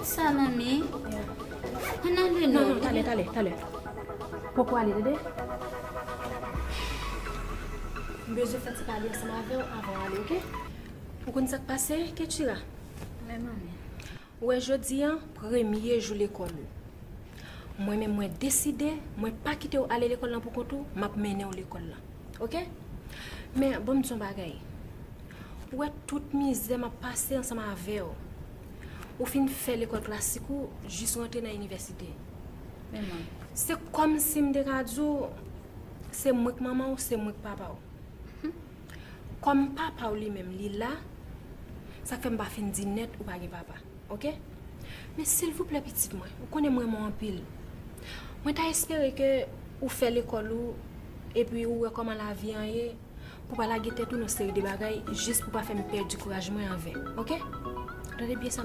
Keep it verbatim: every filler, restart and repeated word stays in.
Sa, manmi? Ann ale non. Non, non, talè, talè, talè. Poko ale, tande? M bezwen fè ti pale ansanm avè w avan w ale, oke? Ou konn sa k pase, Ketira? Wi, manmi. Ou wè, jodi a, premye jou lekòl ou. Mwen menm, mwen deside, mwen pa kite w ale lekòl lan pou kont ou, m ap mennen w lekòl lan. Oke? Men, ban m di w yon bagay. Ou wè tout mizè m ap pase ansanm avè w. Ou fin fè lekòl klasik ou, jis rantre nan inivèsite. Men, manmi. Se kòmsi m te ka di w, se mwen k manman w, se mwen k papa w. Kòm papa w li menm, li la, sa k fè m pa fin di nèt ou pa gen papa, oke? Men silvouplè, pitit mwen, ou konnen m renmen w anpil. Mwen ta espere ke ou fè lekòl ou, epi ou wè kòman lavi an ye, pou pa lage tèt ou nan seri de bagay, jis pou pa fè m pèdi kouraj mwen anvè, oke? Ou tande byen sa m